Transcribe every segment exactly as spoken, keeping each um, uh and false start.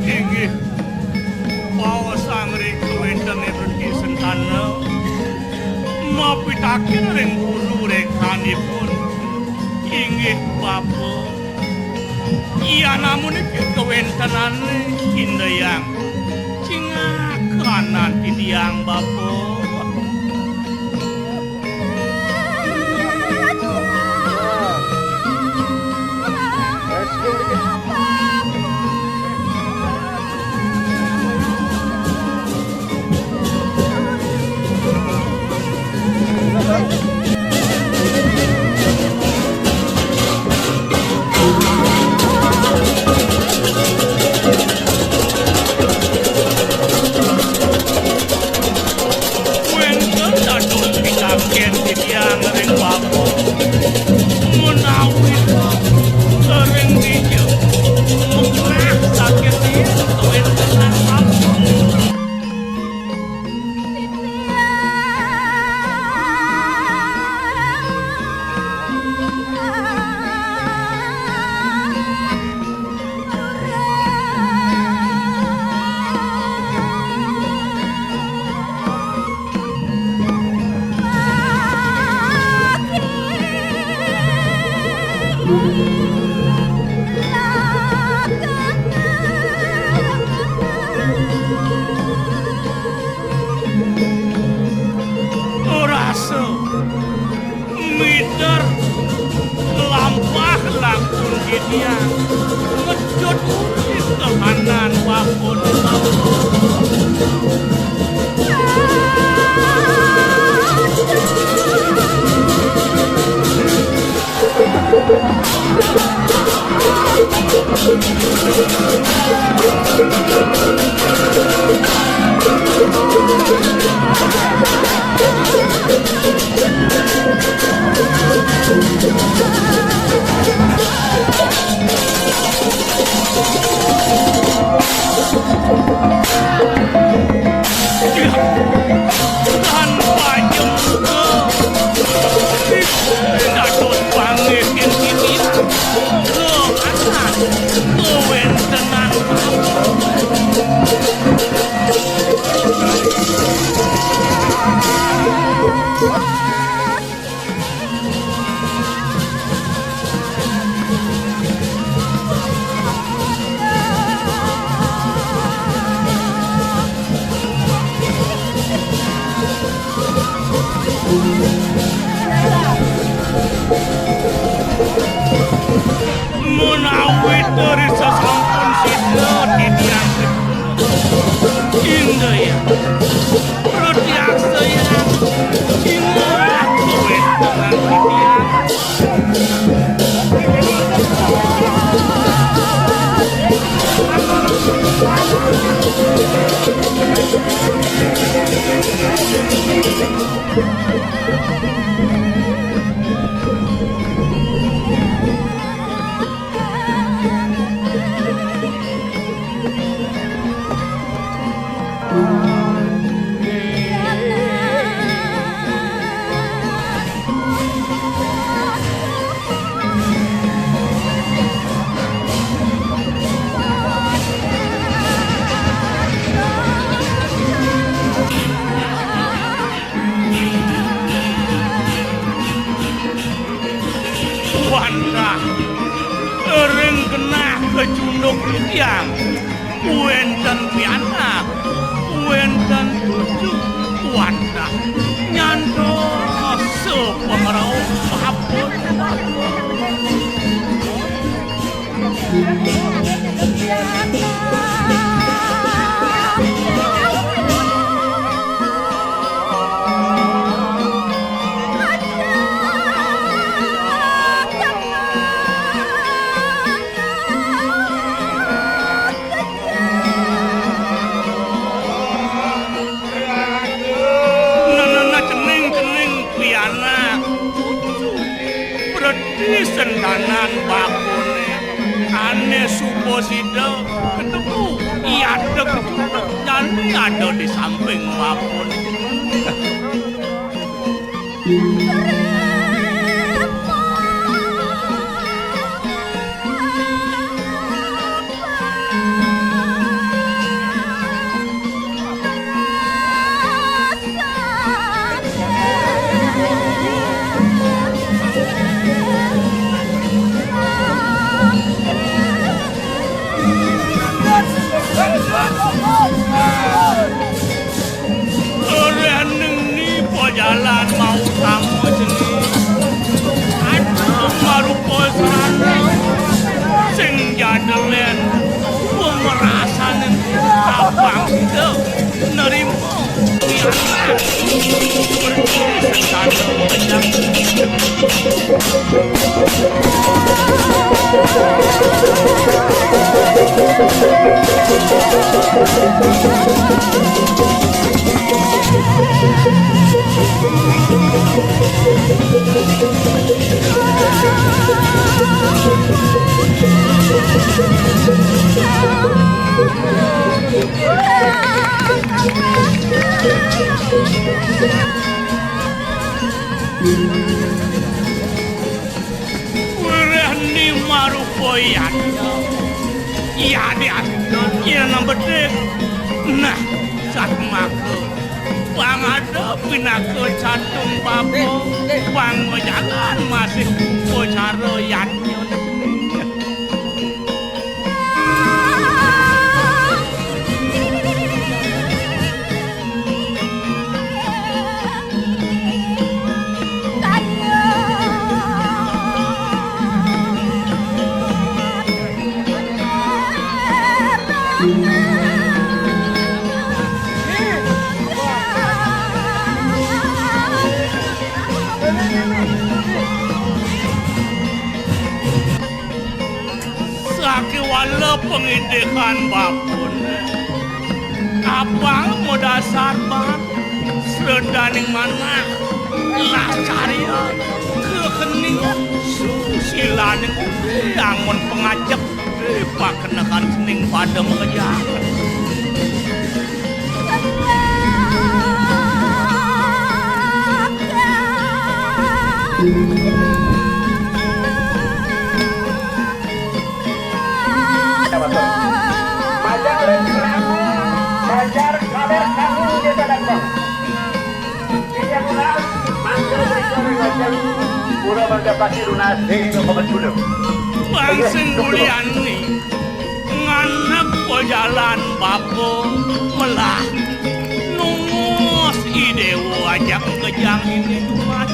Inggih, paos angrika wénten ing regi sentana, mapitaken ring guru rékanipun. Inggih, Bapa. Yan amunika kawéntenané, Indayang, cingakanan titiang, Bapa. Wénten dados pitakén titiang ring Bapa, menawi ring dija mekrah saking yen kawéntenan Bapa. Rasa mider lampah langkung titiang, ngecut urip kahanan wapun. Tanpa jempuka, dados pangekin titiang, kahanan kawéntenan. Wantah, ring genah kecunduk tiang, wénten pianak, wénten cucu, wantah, nyantos sapangrauh papa. Nenena cening-cening pianak. Preti sentanan bapané ané suba sida ketemu, i adeg jani ada di samping bapané. Oleh ning ni pajalan mau sama seni. Aduh, marupa sana sing jadelen pemerasaning abang kita nerima. Wireh ni marupa yan. Yan, yan, yan bedik. Nah, satmaka. Pang ada pinaka catung bapa, pang majalan masih upacara yadnya. Sakéwala pangidikan bapané, abang madasar ban sredaning manah, lascarya, kaheningan, susilaning udi, amun pangajep, pakenehan cening pada makejang. Bang sing mulyani, nganep pajalan bapa melah nungos I Déwa ajak makejang ini dumat.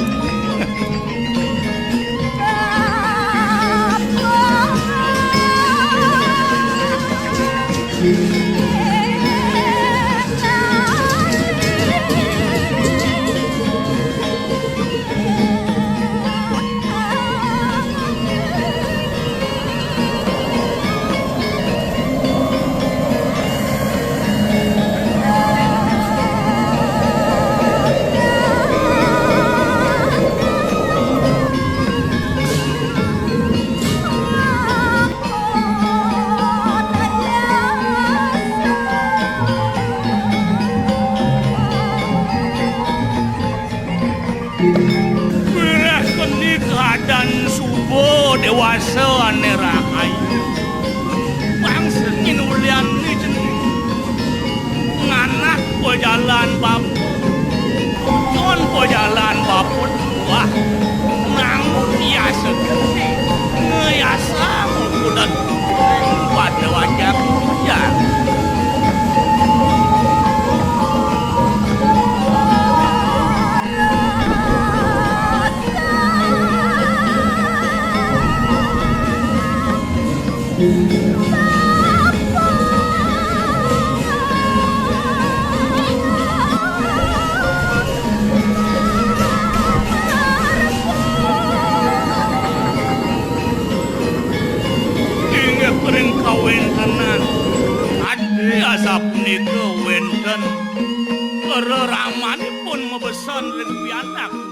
Sané rahayu. Bangsa nginulian ni jeneng. Nganak pajalan bapa. Jon pajalan bapa tuah. Nanggung yasa gedé. Ngayasa mukudan pada wajak hujan. Inggih ring kawéntenan. Adi asapunika wénten reramanipun mabesan ring pianak.